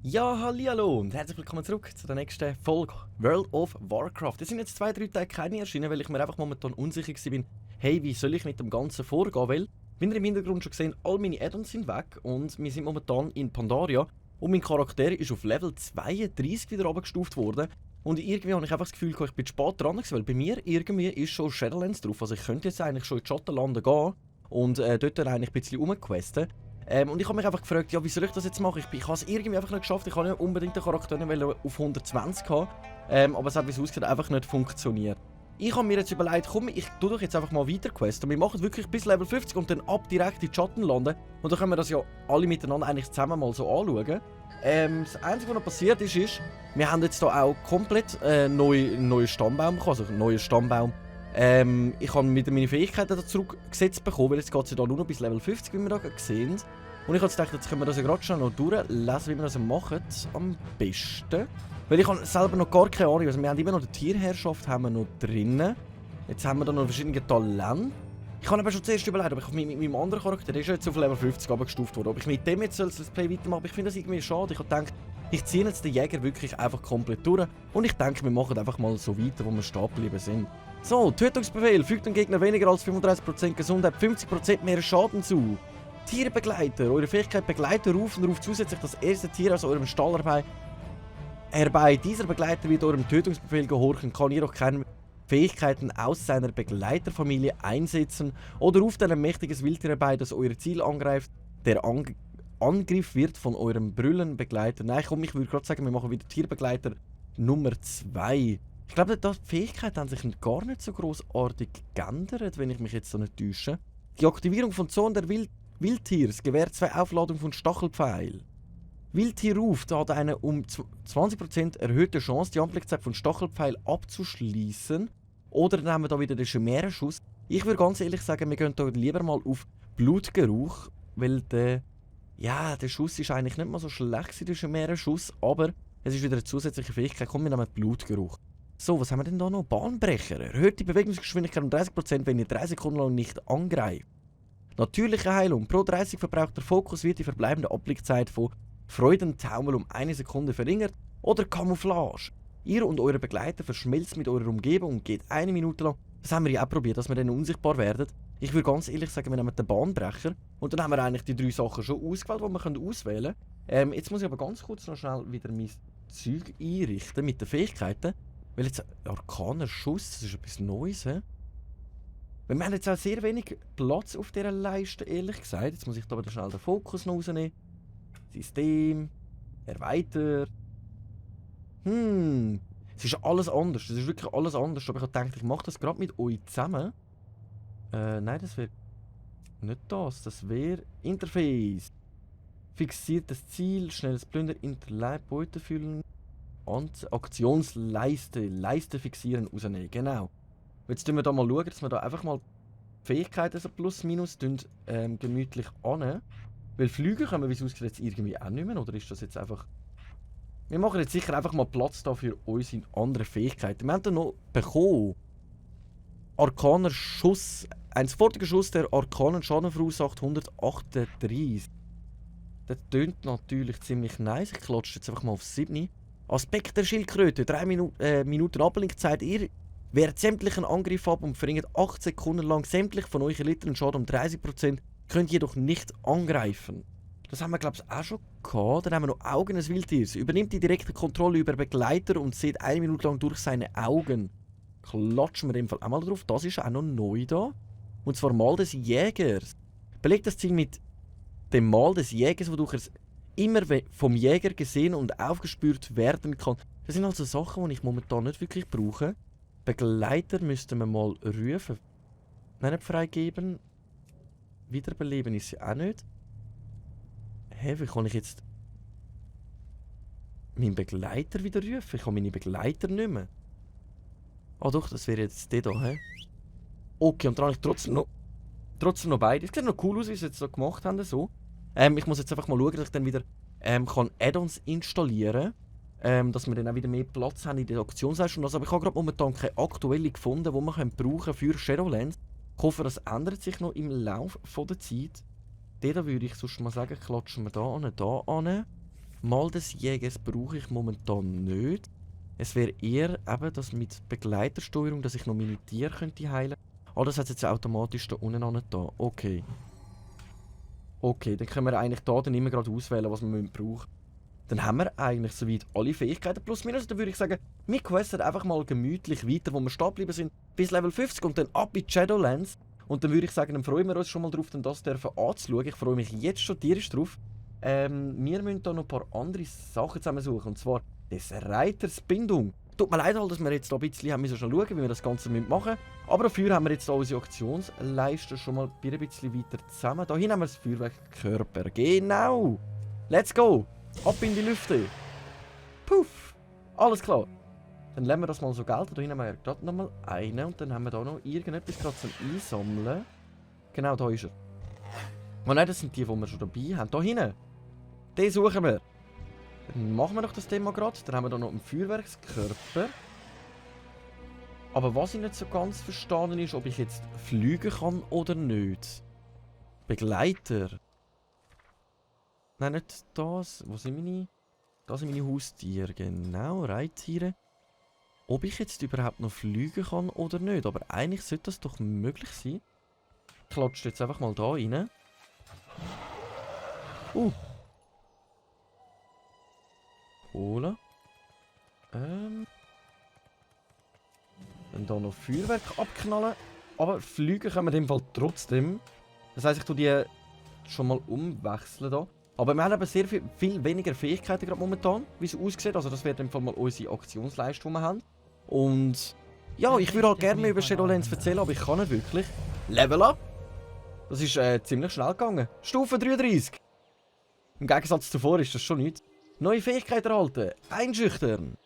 Ja, hallihallo und herzlich willkommen zurück zu der nächsten Folge World of Warcraft. Es sind jetzt 2-3 Tage keine erschienen, weil ich mir einfach momentan unsicher war, hey, wie soll ich mit dem Ganzen vorgehen, weil, wie ihr im Hintergrund schon gesehen, all meine Add-ons sind weg und wir sind momentan in Pandaria und mein Charakter ist auf Level 32 wieder runtergestuft worden und irgendwie habe ich einfach das Gefühl, ich bin spät dran gewesen, weil bei mir irgendwie ist schon Shadowlands drauf, also ich könnte jetzt eigentlich schon in die Schattenlande gehen und dort dann eigentlich ein bisschen rumquesten. Und ich habe mich einfach gefragt, ja, wie soll ich das jetzt machen? Ich habe es irgendwie einfach nicht geschafft. Ich habe nicht unbedingt den Charakter auf 120 haben, aber es hat, wie es aussieht, einfach nicht funktioniert. Ich habe mir jetzt überlegt, komm, ich tue doch jetzt einfach mal weiter questen. Wir machen wirklich bis Level 50 und dann ab direkt in die Schattenlande. Und dann können wir das ja alle miteinander eigentlich zusammen mal so anschauen. Das Einzige, was noch passiert ist, wir haben jetzt hier auch komplett neuen Stammbaum bekommen, also einen neuen Stammbaum. Ich habe wieder meine Fähigkeiten da zurückgesetzt bekommen, weil jetzt geht es ja da nur noch bis Level 50, wie wir da sehen. Und ich habe gedacht, jetzt können wir das ja gerade schon noch durchlesen, wie wir das machen am besten. Weil ich habe selber noch gar keine Ahnung, also wir haben immer noch die Tierherrschaft haben wir noch drinnen. Jetzt haben wir da noch verschiedene Talente. Ich habe aber schon zuerst überlegt, ob ich mit meinem anderen Charakter, der ist ja jetzt auf Level 50 abgestuft worden, ob ich mit dem jetzt das Play weitermache. Aber ich finde das irgendwie schade. Ich habe gedacht, ich ziehe jetzt den Jäger wirklich einfach komplett durch. Und ich denke, wir machen einfach mal so weiter, wo wir stehen geblieben sind. So, Tötungsbefehl. Fügt dem Gegner weniger als 35% Gesundheit, 50% mehr Schaden zu. Tierbegleiter. Eure Fähigkeit Begleiter ruft zusätzlich das erste Tier aus eurem Stall herbei. Dieser Begleiter wird eurem Tötungsbefehl gehorchen, kann jedoch keine Fähigkeiten aus seiner Begleiterfamilie einsetzen oder ruft ein mächtiges Wildtier herbei, das euer Ziel angreift. Der Angriff wird von eurem Brüllen begleitet. Nein, komm, ich würde gerade sagen, wir machen wieder Tierbegleiter Nummer 2. Ich glaube, die Fähigkeiten haben sich gar nicht so großartig geändert, wenn ich mich jetzt so nicht täusche. Die Aktivierung von Zorn der Wildtiers gewährt 2 Aufladungen von Stachelpfeil. Wildtier ruft hat eine um 20% erhöhte Chance, die Anblickzeit von Stachelpfeil abzuschließen. Oder nehmen wir da wieder den Chimären-Schuss. Ich würde ganz ehrlich sagen, wir gehen da lieber mal auf Blutgeruch, weil der Schuss ist eigentlich nicht mal so schlecht, der Chimären-Schuss, aber es ist wieder eine zusätzliche Fähigkeit. Komm, wir nehmen Blutgeruch. So, was haben wir denn da noch? Bahnbrecher. Erhöht die Bewegungsgeschwindigkeit um 30%, wenn ihr 3 Sekunden lang nicht angreift. Natürliche Heilung. Pro 30 verbrauchter Fokus wird die verbleibende Abblickzeit von Freudentaumel um 1 Sekunde verringert. Oder Camouflage. Ihr und eure Begleiter verschmelzt mit eurer Umgebung und geht 1 Minute lang. Das haben wir ja auch probiert, dass wir dann unsichtbar werden. Ich würde ganz ehrlich sagen, wir nehmen den Bahnbrecher. Und dann haben wir eigentlich die 3 Sachen schon ausgewählt, die wir auswählen können. Jetzt muss ich aber ganz kurz noch schnell wieder mein Zeug einrichten mit den Fähigkeiten. Weil jetzt arkaner Schuss, das ist etwas Neues, hä? Wir haben jetzt auch sehr wenig Platz auf dieser Leiste, ehrlich gesagt. Jetzt muss ich da aber schnell den Fokus noch rausnehmen. System. Erweitert. Es ist alles anders. Das ist wirklich alles anders. Aber ich habe gedacht, ich mache das gerade mit euch zusammen. Nein, das wäre nicht das. Das wäre Interface. Fixiertes Ziel, schnelles Plünder, Interleib, Beute füllen. Aktionsleiste, Leiste fixieren, rausnehmen, genau. Jetzt schauen wir da mal, dass wir da einfach mal Fähigkeiten so plus minus gemütlich annehmen. Weil Flüge können wir, wie es aussieht, jetzt irgendwie auch nicht mehr, oder ist das jetzt einfach... Wir machen jetzt sicher einfach mal Platz da für unsere anderen Fähigkeiten. Wir haben da noch bekommen. Arkaner Schuss. Ein sofortiger Schuss, der arkanen Schaden verursacht, 138. Das tönt natürlich ziemlich nice. Ich klatsche jetzt einfach mal auf 7. Aspekt der Schildkröte, 3 Minuten Ablenkzeit. Ihr wehrt sämtlichen Angriff ab und verringert 8 Sekunden lang sämtlich von euch erlittenen Schaden um 30%, könnt jedoch nicht angreifen. Das haben wir, glaube ich, auch schon gehabt. Dann haben wir noch Augen des Wildtiers. Übernimmt die direkte Kontrolle über Begleiter und seht 1 Minute lang durch seine Augen. Klatschen wir in dem Fall auch mal drauf. Das ist auch noch neu da. Und zwar Mal des Jägers. Belegt das Ziel mit dem Mal des Jägers, wodurch er immer vom Jäger gesehen und aufgespürt werden kann. Das sind also Sachen, die ich momentan nicht wirklich brauche. Begleiter müssten wir mal rufen. Nein, nicht freigeben. Wiederbeleben ist sie auch nicht. Hä, wie kann ich jetzt meinen Begleiter wieder rufen? Ich habe meine Begleiter nicht mehr. Ah doch, das wäre jetzt der da, hä? Okay, und dann habe ich trotzdem noch beide. Es sieht noch cool aus, wie sie es jetzt so gemacht haben. So. Ich muss jetzt einfach mal schauen, dass ich dann wieder kann Add-ons installieren dass wir dann auch wieder mehr Platz haben in der Auktionsleistung. Also, aber ich habe gerade momentan keine aktuelle gefunden, die man brauchen für Shadowlands. Ich hoffe, das ändert sich noch im Laufe der Zeit. Da würde ich sonst mal sagen, klatschen wir da an. Mal des Jägers brauche ich momentan nicht. Es wäre eher eben das mit Begleitersteuerung, dass ich noch meine Tiere könnte heilen. Ah, das hat jetzt automatisch da unten an da. Okay. Okay, dann können wir eigentlich da dann immer gerade auswählen, was wir brauchen. Dann haben wir eigentlich soweit alle Fähigkeiten plus minus. Dann würde ich sagen, wir questen einfach mal gemütlich weiter, wo wir stehen geblieben sind, bis Level 50 und dann ab in die Shadowlands. Und dann würde ich sagen, dann freuen wir uns schon mal drauf, dann das dürfen anzuschauen. Ich freue mich jetzt schon tierisch drauf. Wir müssen da noch ein paar andere Sachen zusammensuchen. Und zwar des Reiters Bindung. Tut mir leid, dass wir jetzt da ein bisschen haben müssen schauen, wie wir das Ganze machen müssen. Aber dafür haben wir jetzt da unsere Aktionsleiste schon mal ein bisschen weiter zusammen. Hier haben wir das Feuerwerkkörper. Genau! Let's go! Ab in die Lüfte! Puff! Alles klar! Dann lassen wir das mal so gelten. Da haben wir gerade nochmal einen. Und dann haben wir da noch irgendetwas gerade zum Einsammeln. Genau, da ist er. Oh nein, das sind die wir schon dabei haben. Da hinten! Den suchen wir! Dann machen wir doch das Thema gerade. Dann haben wir da noch einen Feuerwerkskörper. Aber was ich nicht so ganz verstanden ist, ob ich jetzt fliegen kann oder nicht. Begleiter. Nein, nicht das. Wo sind meine? Da sind meine Haustiere. Genau, Reittiere. Ob ich jetzt überhaupt noch fliegen kann oder nicht. Aber eigentlich sollte das doch möglich sein. Ich klatsche jetzt einfach mal da rein. Holen. Dann hier noch Feuerwerk abknallen. Aber fliegen können wir in dem Fall trotzdem. Das heisst, ich tue die schon mal umwechseln hier. Aber wir haben eben sehr viel weniger Fähigkeiten gerade momentan, wie es aussieht. Also das wäre in dem Fall mal unsere Aktionsleistung, die wir haben. Und ja, ich würde halt gerne mehr über Shadowlands erzählen, aber ich kann nicht wirklich. Level up! Das ist ziemlich schnell gegangen. Stufe 33. Im Gegensatz zuvor ist das schon nichts. Neue Fähigkeit erhalten. Einschüchtern.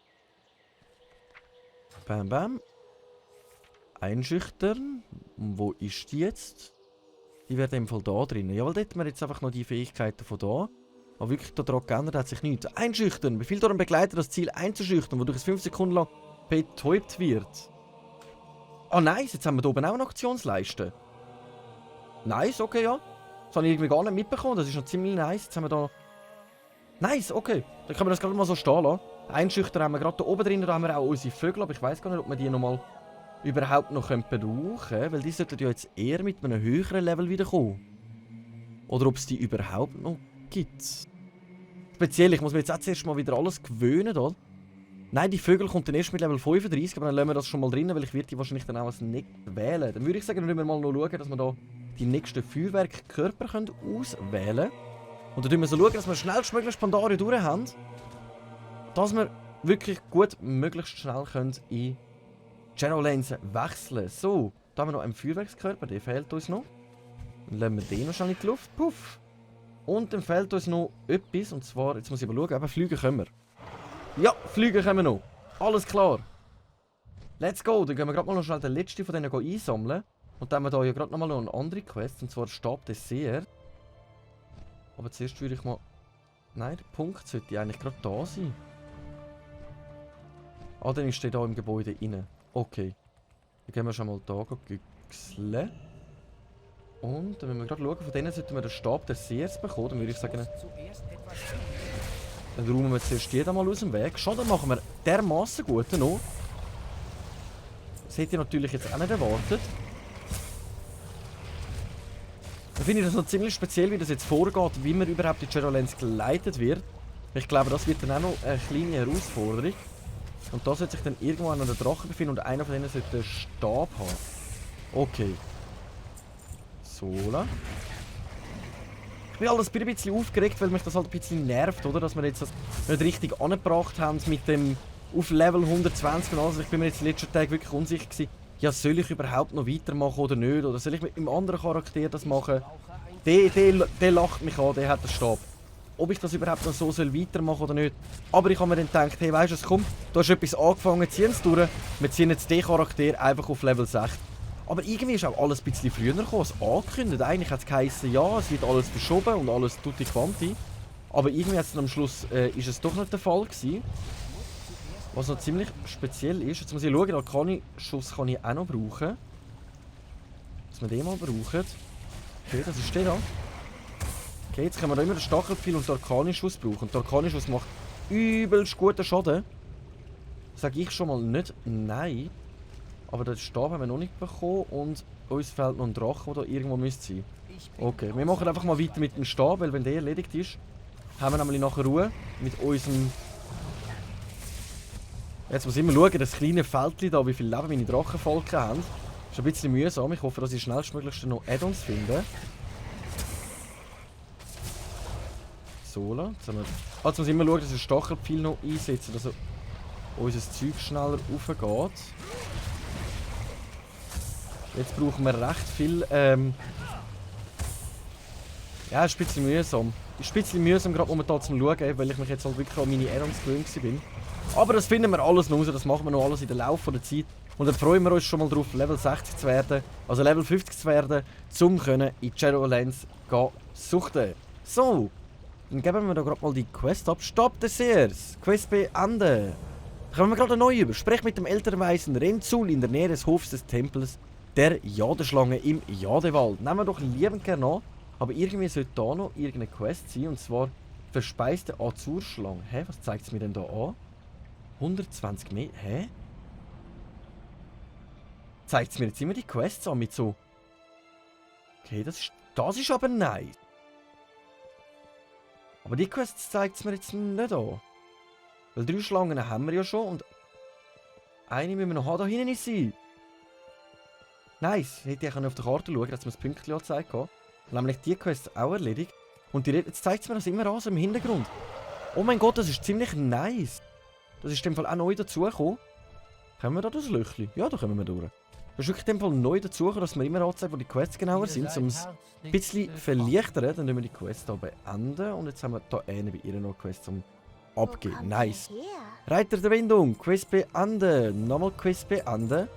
Bam, bam. Einschüchtern. Und wo ist die jetzt? Die wäre in dem Fall da drin. Ja, weil dort haben wir jetzt einfach noch die Fähigkeiten von da. Aber wirklich daran geändert hat sich nichts. Einschüchtern. Befiehlt eurem Begleiter das Ziel einzuschüchtern, wodurch es 5 Sekunden lang betäubt wird. Ah, nice. Jetzt haben wir hier oben auch eine Aktionsleiste. Nice, okay, ja. Das habe ich irgendwie gar nicht mitbekommen. Das ist noch ziemlich nice. Jetzt haben wir da... Nice, okay. Dann können wir das gerade mal so stehen lassen. Einschüchtern haben wir gerade da oben drin. Da haben wir auch unsere Vögel. Aber ich weiß gar nicht, ob wir die nochmal überhaupt noch brauchen können. Weil die sollten ja jetzt eher mit einem höheren Level wiederkommen. Oder ob es die überhaupt noch gibt. Speziell, ich muss mir jetzt auch zuerst mal wieder alles gewöhnen. Oder? Nein, die Vögel kommt dann erst mit Level 35. Aber dann lassen wir das schon mal drin, weil ich werde die wahrscheinlich dann auch als nächstes wählen. Dann würde ich sagen, dann müssen wir mal noch schauen, dass wir da die nächsten Feuerwerkkörper auswählen können. Und dann schauen wir so, dass wir schnellstmöglich Pandaria durch haben. Dass wir wirklich gut möglichst schnell können in Shadowlands wechseln. So, da haben wir noch einen Feuerwerkskörper, der fehlt uns noch. Dann lassen wir den noch schnell in die Luft. Puff. Und dann fehlt uns noch etwas. Und zwar, jetzt muss ich mal schauen, aber fliegen können wir. Ja, fliegen können wir noch. Alles klar. Let's go. Dann gehen wir gerade mal noch schnell den letzten von denen einsammeln. Und dann haben wir da ja gerade noch mal eine andere Quest. Und zwar Stab des Sehers. Aber zuerst würde ich mal... Nein, der Punkt sollte eigentlich gerade da sein. Ah, dann ist der da im Gebäude rein. Okay. Dann gehen wir schon mal da güchseln. Und dann müssen wir gerade schauen, von denen sollten wir den Stab des Sehers bekommen. Dann würde ich sagen... Dann räumen wir zuerst jeden mal aus dem Weg. Schon, dann machen wir dermassen gut noch. Das hätte ich natürlich jetzt auch nicht erwartet. Dann finde ich das noch ziemlich speziell, wie das jetzt vorgeht, wie man überhaupt in Shadowlands geleitet wird. Ich glaube, das wird dann auch noch eine kleine Herausforderung. Und da sollte sich dann irgendwann an der Drache befinden und einer von denen sollte einen Stab haben. Okay. So. Ich bin alles ein bisschen aufgeregt, weil mich das halt ein bisschen nervt, oder? Dass wir jetzt das nicht richtig angebracht haben mit dem auf Level 120 und alles. Ich bin mir jetzt in den letzten Tagen wirklich unsicher gewesen. Ja, soll ich überhaupt noch weitermachen oder nicht? Oder soll ich mit einem anderen Charakter das machen? Der lacht mich an, der hat den Stab. Ob ich das überhaupt noch so weitermachen soll oder nicht. Aber ich habe mir dann gedacht, hey, weißt du, es kommt, du hast etwas angefangen, ziehen es durch. Wir ziehen jetzt den Charakter einfach auf Level 6. Aber irgendwie ist auch alles ein bisschen früher gekommen als angekündigt. Eigentlich hat es geheißen, ja, es wird alles verschoben und alles tutti quanti. Aber irgendwie hat es am Schluss ist es doch nicht der Fall gewesen. Was noch ziemlich speziell ist, jetzt muss ich schauen, den Arcani-Schuss kann ich auch noch brauchen. Dass wir den mal brauchen. Okay, das ist der da. Okay, jetzt können wir da immer den Stachelpfeil und den Arcani-Schuss brauchen. Und der Arcani-Schuss macht übelst guten Schaden. Sage ich schon mal nicht nein. Aber den Stab haben wir noch nicht bekommen und uns fehlt noch ein Drache, der da irgendwo müsste sein. Okay, wir machen einfach mal weiter mit dem Stab, weil wenn der erledigt ist, haben wir nämlich nachher Ruhe mit unserem... Jetzt muss ich immer schauen, das kleine Fältchen da, wie viel Leben meine Drachenfalken haben. Ist ein bisschen mühsam. Ich hoffe, dass ich schnellstmöglichst noch Add-ons finde. So, jetzt muss ich immer schauen, dass ich den Stachelpfeil noch einsetze, dass unser Zeug schneller raufgeht. Jetzt brauchen wir recht viel, ja, ist ein bisschen mühsam. Ist ein bisschen mühsam, gerade momentan zum Schauen, weil ich mich jetzt halt wirklich an meine Add-ons gewöhnt bin. Aber das finden wir alles noch raus, das machen wir noch alles in der Laufe der Zeit. Und dann freuen wir uns schon mal drauf, Level 60 zu werden, also Level 50 zu werden, um in die Shadowlands zu suchten. So, dann geben wir da gerade mal die Quest ab. Stopp Desserts! Quest beenden! Kommen wir gerade neu über. Sprech mit dem älterweisen Renzul in der Nähe des Hofs des Tempels der Jadeschlange im Jadewald. Nehmen wir doch liebend gerne an. Aber irgendwie sollte da noch irgendeine Quest sein. Und zwar verspeiste Azurschlange. Hä? Was zeigt es mir denn da an? 120 Meter. Hä? Zeigt es mir jetzt immer die Quests an mit so... Okay, das ist aber nice. Aber die Quests zeigt es mir jetzt nicht an. Weil 3 Schlangen haben wir ja schon und... Eine müssen wir noch haben. Da hinten ist sie. Nice. Hätte ich auf der Karte schauen, dass mir das Pünktchen angezeigt hat. Nämlich die Quest auch erledigt. Und jetzt zeigt es mir das immer an, so im Hintergrund. Oh mein Gott, das ist ziemlich nice. Das ist in dem Fall auch neu dazugekommen. Können wir da das Löchli? Ja, da kommen wir durch. Das ist wirklich in dem Fall neu dazugekommen, dass wir immer anzeigen, wo die Quests genauer sind, um es ein bisschen zu verleichtern. Dann tun wir die Quest hier beenden. Und jetzt haben wir hier eine bei ihr noch Quest zum Abgeben. Nice. Reiter der Windung. Quest beenden. Nochmal Quest beenden.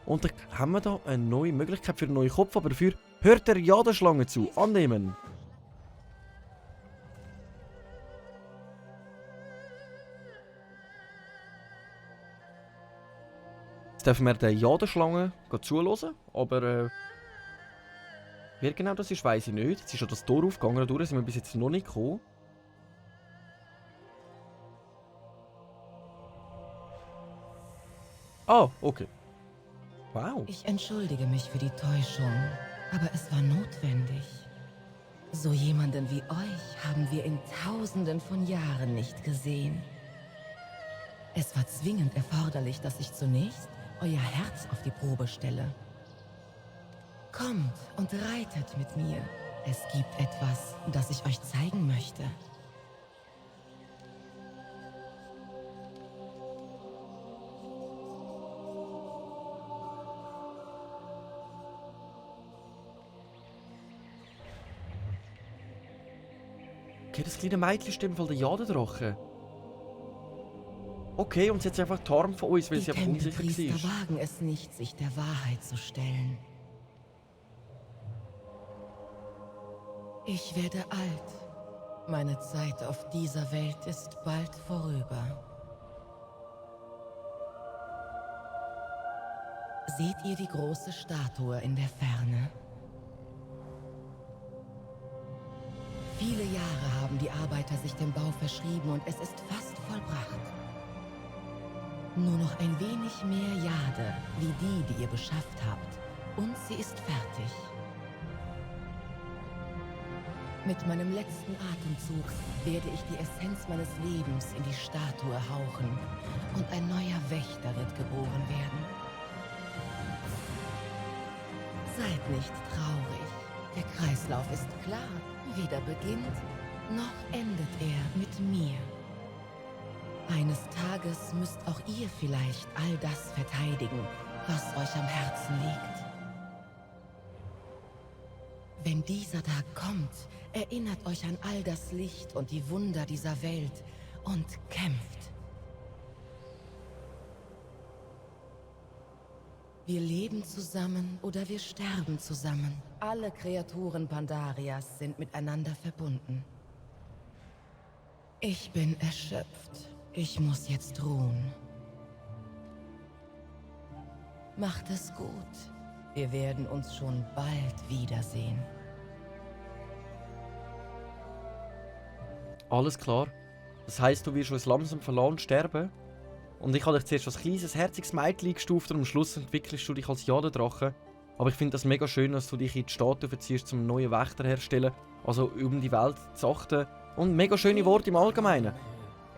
Und dann haben wir da eine neue Möglichkeit für einen neuen Kopf, aber dafür hört der Jadeschlange zu. Annehmen. Jetzt dürfen wir der Jadeschlange zuhören, aber wer genau das ist, weiss ich nicht. Jetzt ist schon das Tor aufgegangen, dadurch sind wir bis jetzt noch nicht gekommen. Ah, okay. Wow. Ich entschuldige mich für die Täuschung, aber es war notwendig. So jemanden wie euch haben wir in Tausenden von Jahren nicht gesehen. Es war zwingend erforderlich, dass ich zunächst euer Herz auf die Probe stelle. Kommt und reitet mit mir. Es gibt etwas, das ich euch zeigen möchte. Okay, das kleine Mädchen ist in dem Fall der Jadedrache. Okay, und sie hat einfach die Arme von uns, weil sie einfach unsicher Tempelpriester war. wagen es nicht, sich der Wahrheit zu stellen. Ich werde alt. Meine Zeit auf dieser Welt ist bald vorüber. Seht ihr die große Statue in der Ferne? Viele Jahre haben die Arbeiter sich dem Bau verschrieben und es ist fast vollbracht. Nur noch ein wenig mehr Jade, wie die ihr beschafft habt, und sie ist fertig. Mit meinem letzten Atemzug werde ich die Essenz meines Lebens in die Statue hauchen und ein neuer Wächter wird geboren werden. Seid nicht traurig. Der Kreislauf ist klar. Weder beginnt, noch endet er mit mir. Eines Tages müsst auch ihr vielleicht all das verteidigen, was euch am Herzen liegt. Wenn dieser Tag kommt, erinnert euch an all das Licht und die Wunder dieser Welt und kämpft. Wir leben zusammen oder wir sterben zusammen. Alle Kreaturen Pandarias sind miteinander verbunden. Ich bin erschöpft. Ich muss jetzt ruhen. Macht es gut. Wir werden uns schon bald wiedersehen. Alles klar. Das heisst, du wirst uns langsam verloren sterben. Und ich habe dich zuerst als kleines, herziges Mädchen gestuft und am Schluss entwickelst du dich als Jadedrache. Aber ich finde das mega schön, dass du dich in die Statue verziehst, um einen neuen Wächter herstellen, also um die Welt zu achten. Und mega schöne Worte im Allgemeinen.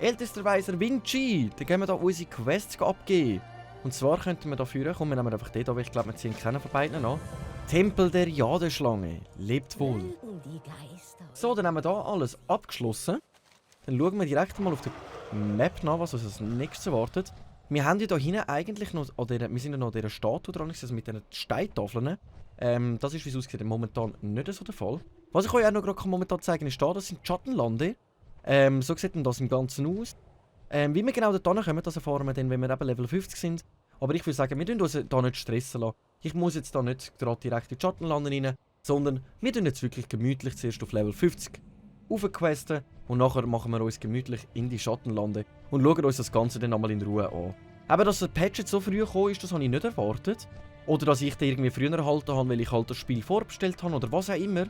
Ältester Weiser Vinci, dann gehen wir da unsere Quests abgeben. Und zwar könnten wir da führen, kommen wir nehmen einfach den, aber ich glaube, wir ziehen keinen von beiden an. Tempel der Jadeschlange, lebt wohl. So, dann haben wir da alles abgeschlossen. Dann schauen wir direkt mal auf die Map nach, was uns als nächstes erwartet. Wir haben ja hier hinten eigentlich noch, wir sind ja noch an dieser Statue dran, also mit diesen Steintafeln. Das ist, wie es aussieht, momentan nicht so der Fall. Was ich euch auch noch gerade momentan zeigen kann, ist da, das sind die Schattenlande. So sieht denn das im Ganzen aus. Wie wir genau dort kommen, das erfahren wir dann, wenn wir eben Level 50 sind. Aber ich würde sagen, wir tun uns hier nicht stressen lassen. Ich muss jetzt da nicht gerade direkt in die Schattenlande rein, sondern wir tun jetzt wirklich gemütlich zuerst auf Level 50 aufquesten und nachher machen wir uns gemütlich in die Schattenlande und schauen uns das Ganze dann einmal in Ruhe an. Aber dass der Patch jetzt so früh gekommen ist, das habe ich nicht erwartet. Oder dass ich den irgendwie früher erhalten habe, weil ich halt das Spiel vorbestellt habe oder was auch immer,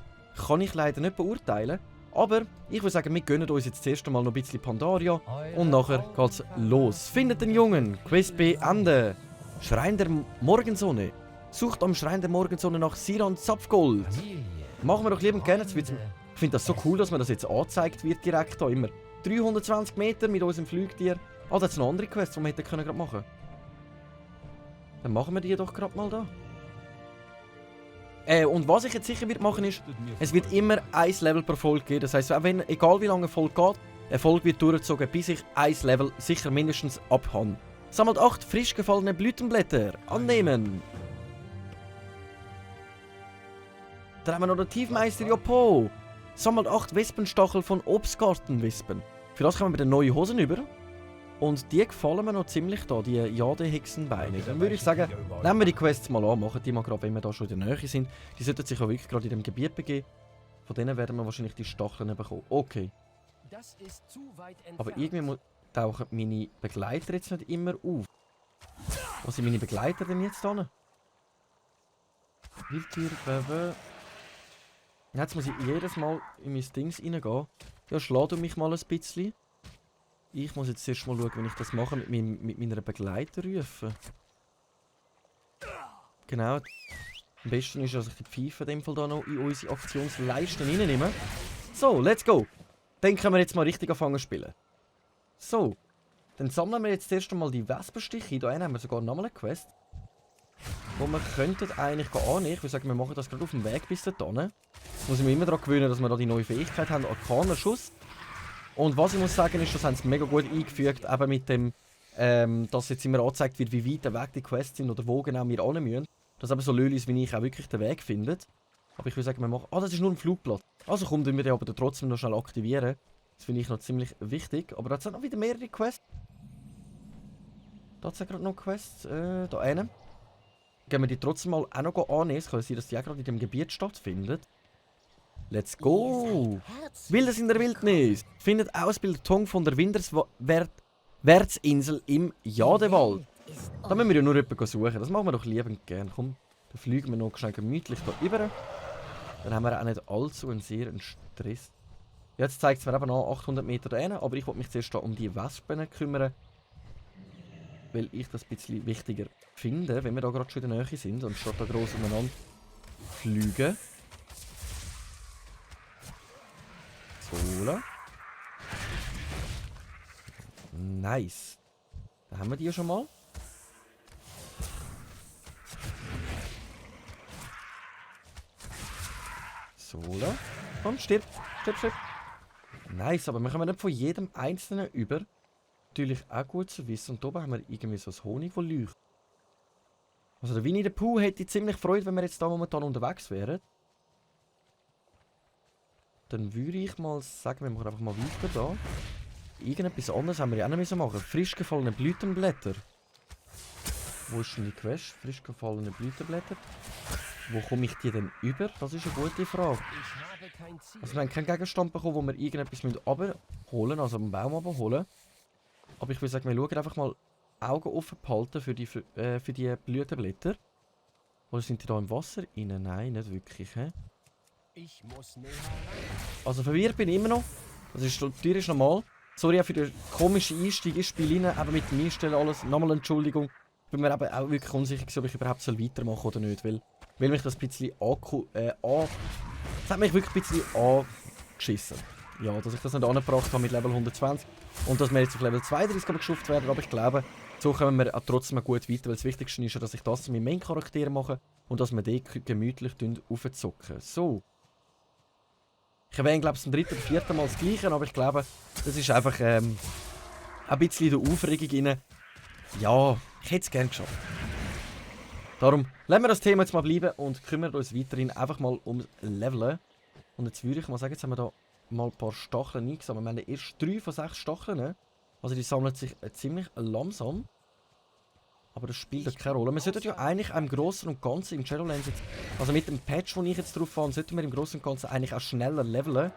kann ich leider nicht beurteilen. Aber ich würde sagen, wir gönnen uns jetzt zuerst einmal noch ein bisschen Pandaria und nachher geht's los. Findet den Jungen, Quest Ende. Schrein der Morgensonne. Sucht am Schrein der Morgensonne nach Siran Zapfgold. Machen wir doch lieber gerne. Ich finde das so cool, dass mir das jetzt angezeigt wird direkt da immer. 320 Meter mit unserem Flugtier. Ah, das ist eine andere Quest, die wir hätten gerade machen können. Dann machen wir die doch gerade mal da. Und was ich jetzt sicher wird machen ist, es wird immer ein Level pro Folge geben. Das heisst, egal wie lange eine Folge geht, eine Folge wird durchgezogen, bis ich ein Level sicher mindestens abhabe. Sammelt 8 frisch gefallene Blütenblätter. Annehmen. Dann haben wir noch den Tiefmeister Jopo. Sammelt 8 Wespenstachel von Obstgartenwespen. Für das kommen wir den neue Hosen über. Und die gefallen mir noch ziemlich da, die Jade-Hexenbeine. Dann würde ich sagen, nehmen wir die Quests mal an, machen die mal gerade, wenn wir da schon in der Nähe sind. Die sollten sich auch wirklich gerade in dem Gebiet begeben. Von denen werden wir wahrscheinlich die Stacheln bekommen. Okay. Aber irgendwie tauchen meine Begleiter jetzt nicht immer auf. Wo sind meine Begleiter denn jetzt hin? Wildtier, jetzt muss ich jedes Mal in mein Dings reingehen. Ja, schlag du mich mal ein bisschen. Ich muss jetzt erst mal schauen, wenn ich das mache, mit meiner Begleiterrufe. Genau. Am besten ist, dass ich die Pfeife in dem Fall da noch in unsere Aktionsleiste reinnehme. So, let's go. Dann können wir jetzt mal richtig anfangen zu spielen. So. Dann sammeln wir jetzt erst einmal die Wespenstiche. Hier haben wir sogar nochmal eine Quest. Wo wir könnten eigentlich annehmen. Ich würde sagen, wir machen das gerade auf dem Weg bis dahin. Muss ich mir immer daran gewöhnen, dass wir da die neue Fähigkeit haben, Arkanerschuss. Und was ich muss sagen ist, das haben sie mega gut eingefügt, eben mit dem, dass jetzt immer angezeigt wird, wie weit weg die Quests sind oder wo genau wir hin müssen. Dass eben so Lölis wie ich auch wirklich den Weg finden. Aber ich würde sagen, wir machen... Ah, das ist nur ein Flugplatz. Also kommt wir den aber trotzdem noch schnell aktivieren. Das finde ich noch ziemlich wichtig. Aber da sind noch wieder mehrere Quests. Da sind gerade noch Quests. Da eine. Gehen wir die trotzdem mal auch noch annehmen. Es kann sein, dass die auch gerade in dem Gebiet stattfindet. Let's go! Wildes in der Wildnis! Findet Ausbildung von der Winterswärtsinsel im Jadewald. Da müssen wir ja nur jemanden suchen. Das machen wir doch liebend gern. Komm, dann fliegen wir noch schnell gemütlich da rüber. Dann haben wir auch nicht allzu einen sehr Stress. Jetzt zeigt es mir eben an 800 Meter dahin, aber ich wollte mich zuerst um die Wespen kümmern. Weil ich das ein bisschen wichtiger finde, wenn wir da gerade schon in der Nähe sind und statt da gross umeinander fliegen. So. Nice. Da haben wir die ja schon mal. So. Komm, stirb. Stirb. Nice, aber wir kommen nicht von jedem einzelnen über. Natürlich auch gut zu wissen. Und oben haben wir irgendwie so ein Honig, das leuchtet. Also der Winnie the Pooh hätte ziemlich Freude, wenn wir jetzt da momentan unterwegs wären. Dann würde ich mal sagen, wir machen einfach mal weiter da. Irgendetwas anderes haben wir ja auch noch machen müssen. Frisch gefallene Blütenblätter. Wo ist denn die Quest? Frisch gefallene Blütenblätter. Wo komme ich die denn über? Das ist eine gute Frage. Also wir haben keinen Gegenstand bekommen, wo wir irgendetwas abholen müssen, also einen Baum abholen. Aber ich würde sagen, wir schauen einfach mal Augen offen behalten für die Blütenblätter. Oder sind die da im Wasser? Innen? Nein, nicht wirklich. He? Also verwirrt bin ich immer noch. Das ist natürlich normal. Sorry auch für den komischen Einstieg ins Spiel rein. Eben mit dem Einstellen alles. Nochmal Entschuldigung. Ich bin mir eben auch wirklich unsicher, ob ich überhaupt weitermachen soll oder nicht. Weil mich das ein bisschen das hat mich wirklich ein bisschen angeschissen. Ja, dass ich das nicht angebracht habe mit Level 120. Und dass wir jetzt auf Level 32 geschafft werden. Aber ich glaube, so kommen wir auch trotzdem gut weiter. Weil das Wichtigste ist ja, dass ich das mit meinem Charakter mache. Und dass wir den gemütlich aufzocken. So. Ich erwähne, glaube ich, zum 3. oder 4. Mal das Gleiche. Aber ich glaube, das ist einfach ein bisschen in der Aufregung rein. Ja, ich hätte es gerne geschafft. Darum lassen wir das Thema jetzt mal bleiben und kümmern uns weiterhin einfach mal ums Leveln. Und jetzt würde ich mal sagen, jetzt haben wir da mal ein paar Stacheln eingesammelt. Wir haben erst 3 von 6 Stacheln. Also die sammeln sich ziemlich langsam. Aber das spielt ja keine Rolle. Wir sollten ja eigentlich im Großen und Ganzen im Shadowlands jetzt, also mit dem Patch, den ich jetzt drauf fahre, sollten wir im Großen und Ganzen eigentlich auch schneller leveln.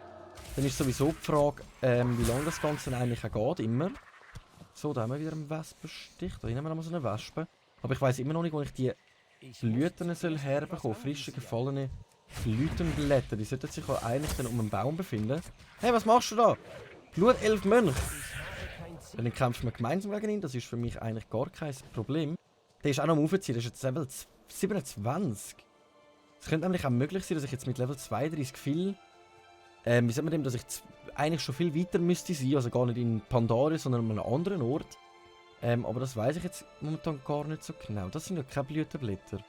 Dann ist sowieso die Frage, wie lange das Ganze eigentlich auch geht, immer. So, da haben wir wieder einen Wespenstich. Da hinten haben wir noch so eine Wespe. Aber ich weiss immer noch nicht, wo ich die Blüten herbekommen soll. Frische, gefallene Blütenblätter. Die sollten sich auch eigentlich dann um einen Baum befinden. Hey, was machst du da? Blutelf Mönch. Dann kämpfen wir gemeinsam gegen ihn. Das ist für mich eigentlich gar kein Problem. Der ist auch noch am Aufziehen. Der ist jetzt Level 27. Es könnte nämlich auch möglich sein, dass ich jetzt mit Level 32 viel... wie sagt man dem, dass ich eigentlich schon viel weiter müsste sein. Also gar nicht in Pandaria, sondern an einem anderen Ort. Aber das weiß ich jetzt momentan gar nicht so genau. Das sind ja keine Blütenblätter.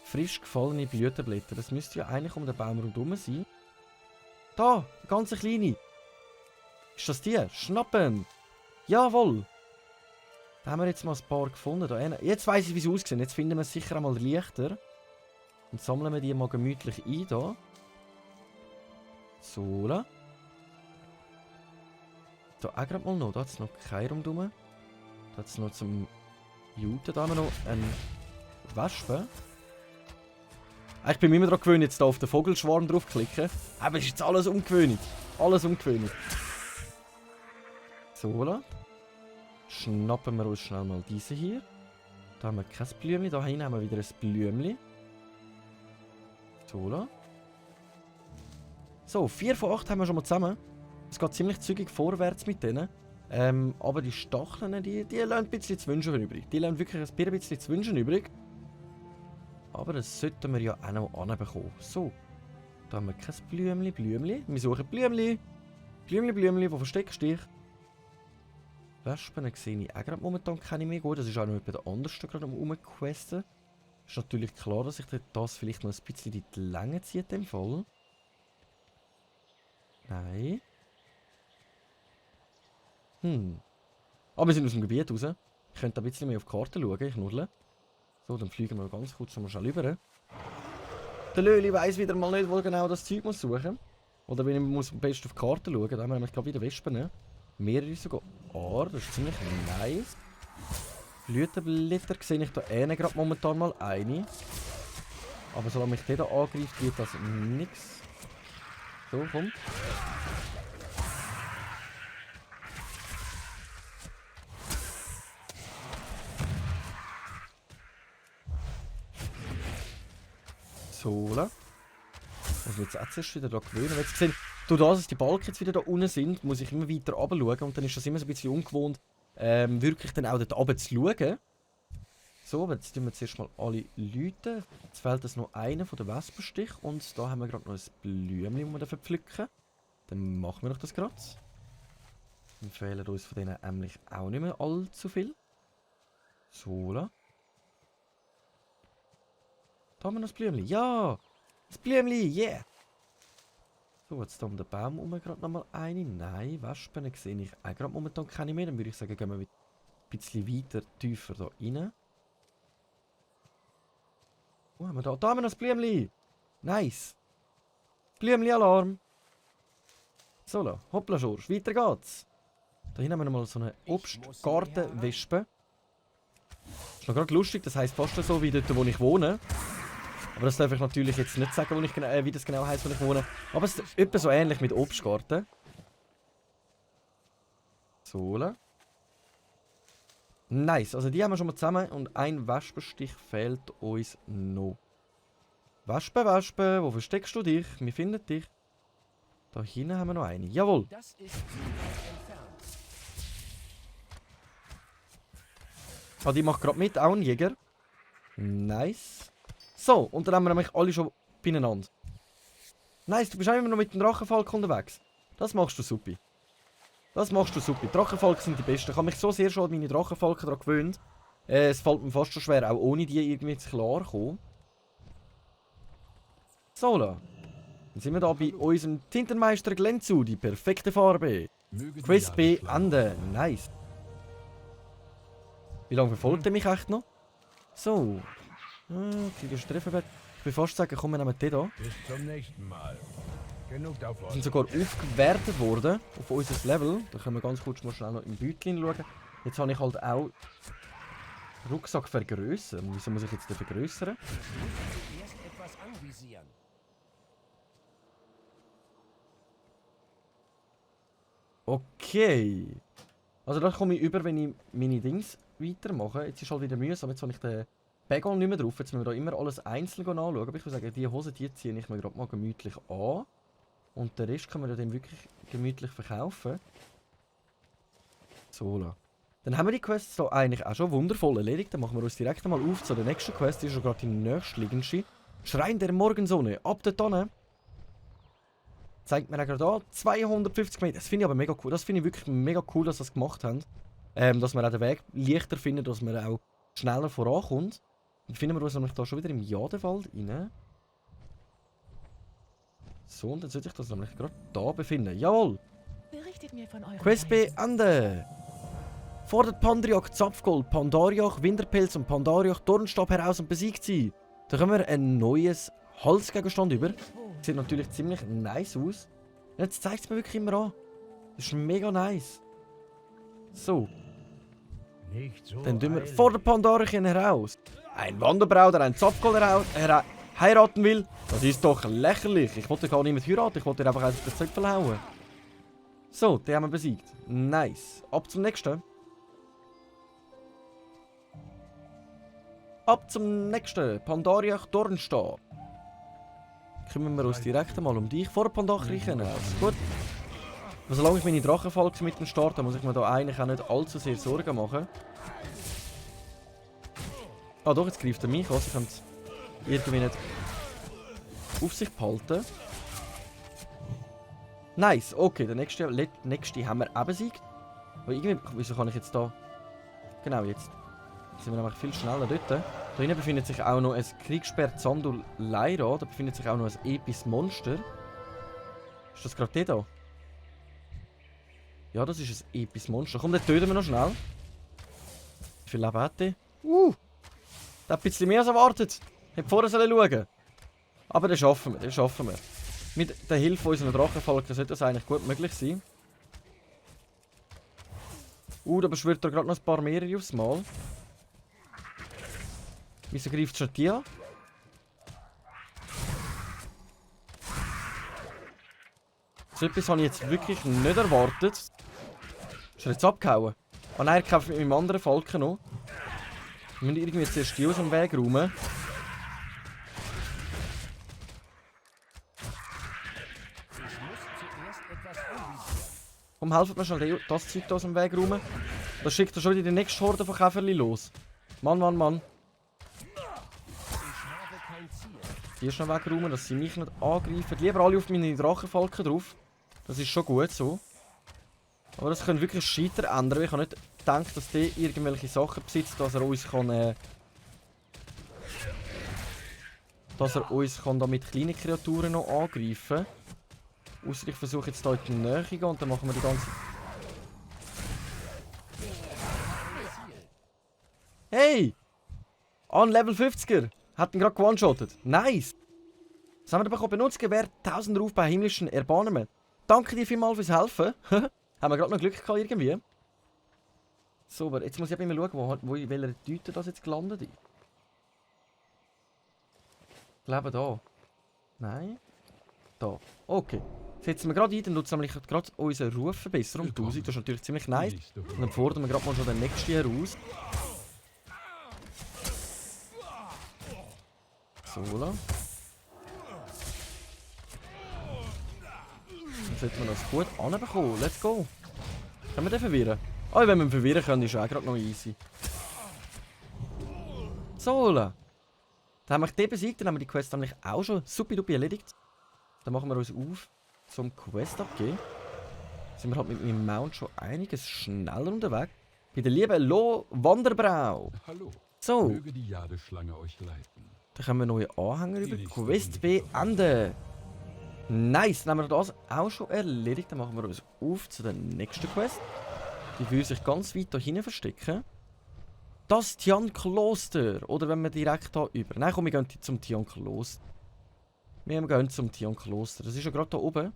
Frisch gefallene Blütenblätter. Das müsste ja eigentlich um den Baum rundherum sein. Da, die ganze kleine. Ist das die? Schnappen! Jawohl! Da haben wir jetzt mal ein paar gefunden. Da jetzt weiss ich, wie sie aussehen. Jetzt finden wir es sicher einmal leichter. Und sammeln wir die mal gemütlich ein. Da. So. Da auch gerade mal noch. Da hat es noch kein rundherum. Da hat es noch zum Juten. Da haben wir noch eine Wespe. Ich bin mir immer daran gewöhnt, jetzt hier auf den Vogelschwarm draufklicken. Aber es ist jetzt alles ungewöhnlich. Alles ungewöhnlich. So, da. Schnappen wir uns schnell mal diese hier. Da haben wir kein Blümchen. Da hinten haben wir wieder ein Blümchen. So, da. So, 4 von 8 haben wir schon mal zusammen. Es geht ziemlich zügig vorwärts mit denen. Aber die Stacheln, die lassen ein bisschen zu wünschen übrig. Die lassen wirklich ein bisschen zu wünschen übrig. Aber das sollten wir ja auch noch anbekommen. So. Da haben wir kein Blümchen. Wir suchen Blümchen. Blümchen, wo versteckst du dich? Wespen sehe ich auch gerade momentan keine mehr. Gut, das ist auch noch bei der anderen gerade am Rumquesten. Ist natürlich klar, dass sich das vielleicht noch ein bisschen in die Länge zieht, in dem Fall. Nein. Aber wir sind aus dem Gebiet raus. Ich könnte ein bisschen mehr auf die Karte schauen, ich nuddle. So, dann fliegen wir ganz kurz schon mal schnell rüber. Der Löli weiss wieder mal nicht, wo er genau das Zeug suchen muss. Oder wenn ich muss am besten auf die Karte schauen, da haben wir nämlich gerade wieder Wespen. Mehrere sogar. Oh, das ist ziemlich nice. Blütenblätter sehe ich da gerade momentan mal eine. Aber solange mich der da angreift, wird das nichts. So, komm. So, da. Muss ich jetzt zuerst wieder da gewöhnen. Jetzt gesehen, durch das, dass die Balken jetzt wieder da unten sind, muss ich immer weiter runter schauen. Und dann ist das immer so ein bisschen ungewohnt, wirklich dann auch dort runter zu schauen. So, aber jetzt tun wir zuerst mal alle Leute. Jetzt fehlt uns noch einer von den Wespenstich. Und da haben wir gerade noch ein Blümchen, das wir pflücken. Dann machen wir noch das gerade. Dann fehlen uns von denen nämlich auch nicht mehr allzu viel. So, da. Da haben wir noch das Blümchen. Ja! Das Blümchen, yeah! So, jetzt hier um den Baum herum gerade nochmal eine. Nein, Wespen sehe ich auch gerade momentan keine mehr. Dann würde ich sagen, gehen wir ein bisschen weiter, tiefer da rein. Wo haben wir da? Da haben wir noch das Blümchen! Nice! Blümchen-Alarm! So, da. Hoppla, Schorsch. Weiter geht's. Da hinten haben wir nochmal so eine Obstgartenwespe. Ist noch gerade lustig, das heisst fast so wie dort, wo ich wohne. Aber das darf ich natürlich jetzt nicht sagen, wie das genau heisst, wo ich wohne. Aber es ist etwa so ähnlich mit Obstgarten. So, da. Nice, also die haben wir schon mal zusammen und ein Wespenstich fehlt uns noch. Wespe, Wespe, wo versteckst du dich? Wir finden dich. Da hinten haben wir noch eine. Jawohl. Das ist zu weit entfernt. Ah, die macht gerade mit, auch ein Jäger. Nice. So, und dann haben wir nämlich alle schon beieinander. Nice, du bist auch immer noch mit dem Drachenfalk unterwegs. Das machst du super. Das machst du super. Drachenfalken sind die besten. Ich habe mich so sehr schon an meine Drachenfalken daran gewöhnt. Es fällt mir fast schon schwer, auch ohne die irgendwie zu klarkommen. So, dann sind wir da bei unserem Tintenmeister Glenzu, die perfekte Farbe. Crispy Ende. Nice. Wie lange verfolgt er mich echt noch? So. Kriege ich Trefferwert. Ich will fast sagen, komm, wir nehmen den hier. Bis zum nächsten Mal. Genug davon. Wir sind sogar aufgewertet worden auf unser Level. Da können wir ganz kurz mal schnell noch im Beutelchen schauen. Jetzt habe ich halt auch Rucksack vergrößern. Wieso muss ich jetzt den vergrößern? Erst etwas anvisieren. Okay. Also das komme ich über, wenn ich meine Dings weitermache. Jetzt ist halt wieder mühsam. Jetzt habe ich den Bagel nicht mehr drauf. Jetzt müssen wir da immer alles einzeln anschauen. Aber ich würde sagen, die Hose die ziehe ich mir gerade mal gemütlich an. Und den Rest können wir dann wirklich gemütlich verkaufen. So, la. Dann haben wir die Quests so eigentlich auch schon wundervoll erledigt. Dann machen wir uns direkt mal auf zu der nächsten Quest. Die ist schon gerade die nächstliegende. Schrein der Morgensonne. Ab der Tonne. Zeigt mir gerade an. 250 Meter. Das finde ich aber mega cool. Das finde ich wirklich mega cool, dass sie das gemacht haben. Dass man auch den Weg leichter findet, dass man auch schneller vorankommt. Dann finden wir uns nämlich da schon wieder im Jadewald rein. So, und dann sollte ich das nämlich gerade da befinden. Jawohl! Berichtet mir von euren Quest Reisen. Ende! Fordert Pandriach, Zapfgold, Pandariach, Winterpelz und Pandariach Dornstab heraus und besiegt sie. Da haben wir ein neues Halsgegenstand über. Sieht natürlich ziemlich nice aus. Und jetzt zeigt es mir wirklich immer an. Das ist mega nice. So, Nicht so dann tun wir eilig. vor der Pandarichen heraus. Ein Wanderbraut, der ein Zapfgold heiraten will. Das ist doch lächerlich. Ich wollte gar nicht mit heiraten, ich wollte einfach das Zöpfel hauen. So, den haben wir besiegt. Nice. Ab zum nächsten. Ab zum nächsten. Pandariach Dornstab. Kümmern wir uns direkt mal um dich. Vor Pandarichen aus. Gut. Aber solange ich meine Drachenfalken mit dem Start habe, muss ich mir da eigentlich auch nicht allzu sehr Sorgen machen. Ah doch, jetzt greift er mich an. Ich kann es irgendwie nicht auf sich behalten. Nice, okay, der nächste haben wir auch besiegt. Aber irgendwie, wieso kann ich jetzt da... Genau, jetzt sind wir nämlich viel schneller dort. Da hinten befindet sich auch noch ein Kriegssperr Zandul Lyra. Da befindet sich auch noch ein episches Monster. Ist das gerade der da? Ja, das ist ein episches Monster. Komm, den töten wir noch schnell. Wie viel Leben hat der? Der hat ein bisschen mehr als erwartet. Hätte vorher schauen sollen. Aber den schaffen wir, den schaffen wir. Mit der Hilfe unserer Drachenfalken sollte das eigentlich gut möglich sein. Da beschwört er gerade noch ein paar mehrere aufs Mal. Wieso greift schon die an? So etwas habe ich jetzt wirklich nicht erwartet. Ist er jetzt abgehauen? Ah nein, er kämpft mit meinem anderen Falken noch. Wir müssen irgendwie zuerst die aus dem Weg räumen. Komm, helft mir schnell das Zeug da aus dem Weg räumen. Da schickt er schon wieder die nächste Horde von Käferli los. Mann, Mann, Mann. Die schnell wegräumen, dass sie mich nicht angreifen. Lieber alle auf meine Drachenfalken drauf. Das ist schon gut so. Aber das könnte wirklich scheiter ändern. Ich habe nicht gedacht, dass der irgendwelche Sachen besitzt, dass er uns kann... dass er uns kann da mit kleinen Kreaturen noch angreifen kann. Ausser ich versuche jetzt hier in die Nähe zu gehen und dann machen wir die ganze... Hey! An Level 50er! Hat ihn gerade gewone-shottet. Nice! Was haben wir bekommen? Benutzt Gewehr 1000 Ruf bei himmlischen Erbarmen. Danke dir vielmals fürs Helfen. Haben wir gerade noch Glück gehabt irgendwie. So, aber jetzt muss ich immer schauen, wo in welcher Tüte das jetzt gelandet ist. Ich glaube da. Nein. Da. Okay. Setzen wir gerade ein, dann tut es nämlich gerade unseren Ruf verbessern. Um 1000, das ist natürlich ziemlich nice. Und dann fordern wir gerade mal schon den nächsten heraus. So, Dann sollten wir das gut anbekommen. Let's go. Können wir den verwirren? Ah, wenn wir ihn verwirren können, ist auch gerade noch easy. So, Dann haben wir den besiegt, dann haben wir die Quest nämlich auch schon supidupi erledigt. Dann machen wir uns auf zum Quest abgeben. Sind wir halt mit meinem Mount schon einiges schneller unterwegs. Bei der lieben Lo Wanderbrau. Hallo. So, Möge die Jadeschlange euch leiten. dann können wir neue Anhänger über Quest beenden. Nice, dann haben wir das auch schon erledigt. Dann machen wir uns auf zu der nächsten Quest. Die würde sich ganz weit da hinten verstecken. Das Tian-Kloster. Oder wenn wir direkt hier über. Nein, komm, wir gehen zum Tian-Kloster. Wir gehen zum Tian-Kloster. Das ist ja gerade da oben.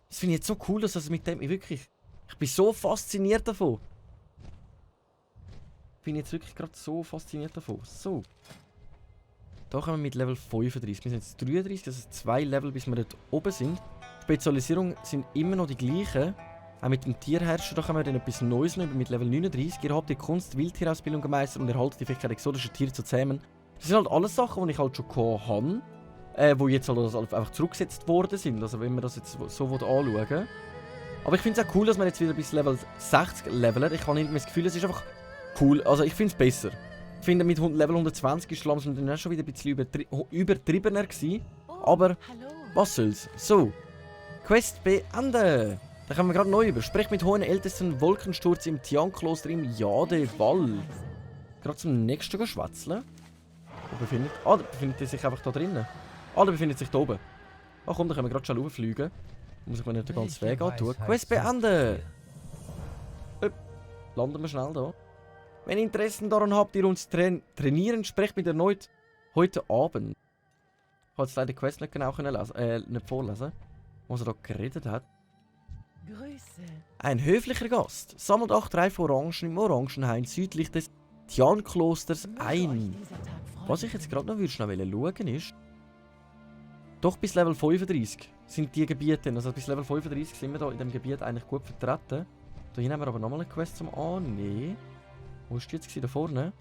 Das finde ich jetzt so cool, dass das mit dem wirklich. Ich bin so fasziniert davon. Ich bin jetzt wirklich gerade so fasziniert davon. So. Da kommen wir mit Level 35. Wir sind jetzt 33, das ist 2 Level, bis wir dort oben sind. Spezialisierungen sind immer noch die gleichen. Auch mit dem Tierherrscher, da können wir dann etwas Neues nehmen, mit Level 39. Ihr habt die Kunst, Wildtierausbildung gemeistert und erhaltet die Fähigkeit, exotische Tiere zu zähmen. Das sind halt alles Sachen, die ich halt schon habe. Die jetzt halt einfach zurückgesetzt worden sind. Also wenn wir das jetzt so anschauen. Aber ich finde es auch cool, dass wir jetzt wieder bis Level 60 leveln. Ich habe irgendwie das Gefühl, es ist einfach cool. Also ich finde es besser. Ich finde, mit Level 120 ist langsam dann auch schon wieder ein bisschen übertriebener gewesen. Aber was soll's. So, Quest beenden. Da kommen wir gerade neu über. Sprecht mit hohen ältesten Wolkensturz im Tian-Kloster im Jadewald. Gerade zum nächsten schwätzeln. Der befindet sich einfach da drinnen. Der befindet sich da oben. Ach komm, da können wir gerade schon rauffliegen. Muss ich mir nicht den ganzen Weg antun. Quest beenden. Landen wir schnell da. Wenn ihr Interessen daran habt, ihr uns trainieren, sprecht mit erneut heute Abend. Ich habe jetzt leider die Quest nicht genau nicht vorlesen, was er da geredet hat. Grüße. Ein höflicher Gast sammelt 8 reife Orangen im Orangenhain südlich des Tian-Klosters ein. Was ich jetzt gerade noch schnell schauen ist, doch bis Level 35 sind die Gebiete, also bis Level 35 sind wir da in dem Gebiet eigentlich gut vertreten. Da haben wir aber nochmal eine Quest zum Annehmen. Wo ist die jetzt da vorne?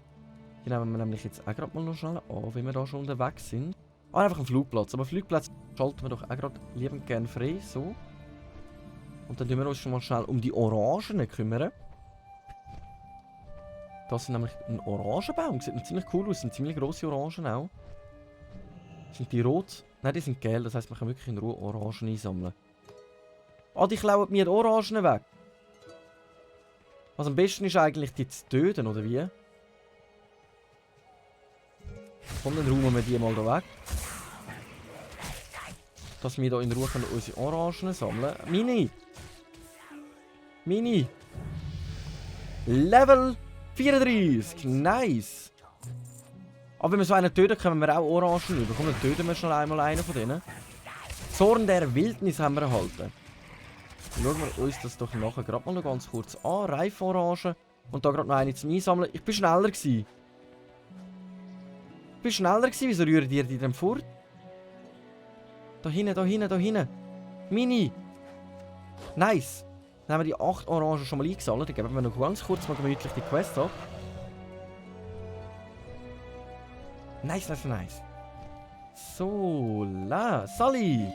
Die nehmen wir nämlich jetzt auch gerade mal noch schnell an, wenn wir da schon unterwegs sind. Einfach ein Flugplatz. Aber Flugplatz schalten wir doch auch gerade liebend gerne frei, so. Und dann kümmern wir uns schon mal schnell um die Orangen kümmern. Das sind nämlich ein Orangenbaum. Sieht ziemlich cool aus. Das sind ziemlich grosse Orangen auch. Sind die rot? Nein, die sind gelb. Das heisst, man kann wirklich in Ruhe Orangen einsammeln. Die klauen mir die Orangen weg. Was am besten ist eigentlich, die zu töten, oder wie? Komm, dann räumen wir die mal da weg. Dass wir hier in Ruhe unsere Orangen sammeln. Mini! Level 34! Nice! Aber wenn wir so einen töten, können wir auch Orangen über. Komm, dann töten wir schnell einmal einen von denen. Zorn der Wildnis haben wir erhalten. Schauen wir uns das doch nachher gerade mal noch ganz kurz an. Reiforangen. Und da gerade noch eine zum Einsammeln. Ich bin schneller gewesen. Wieso rühren die denn fort? Da hinten. Mini. Nice. Dann haben wir die 8 Orangen schon mal eingesammelt. Dann geben wir noch ganz kurz mal gemütlich die Quest ab. Nice. So, Sally.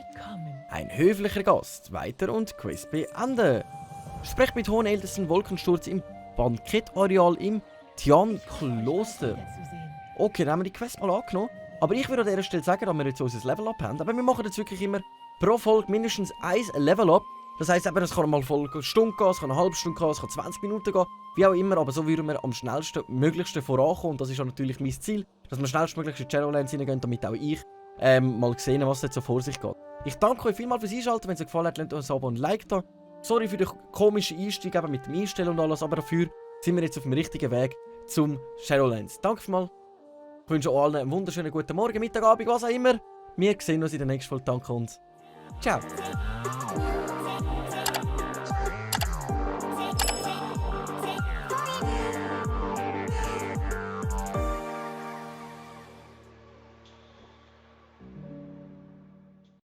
Ein höflicher Gast. Weiter und Quest beenden. Sprecht mit hohen ältesten Wolkensturz im Bankettareal im Tian-Kloster. Okay, dann haben wir die Quest mal angenommen. Aber ich würde an dieser Stelle sagen, dass wir jetzt unser Level-Up haben. Aber wir machen jetzt wirklich immer pro Folge mindestens 1 Level-Up. Das heisst, das kann mal eine Stunde gehen, es kann eine halbe Stunde gehen, es kann 20 Minuten gehen. Wie auch immer, aber so würden wir am schnellsten, möglichsten vorankommen. Und das ist auch natürlich mein Ziel, dass wir schnellstmöglich in die Shadowlands hineingehen, damit auch ich mal sehen, was jetzt so vor sich geht. Ich danke euch vielmals fürs Einschalten. Wenn es euch gefallen hat, lasst uns ein Abo und ein Like da. Sorry für den komischen Einstieg eben mit dem Einstellen und alles, aber dafür sind wir jetzt auf dem richtigen Weg zum Shadowlands. Danke vielmals. Ich wünsche allen einen wunderschönen guten Morgen, Mittag, Abend, was auch immer. Wir sehen uns in der nächsten Folge. Danke und ciao.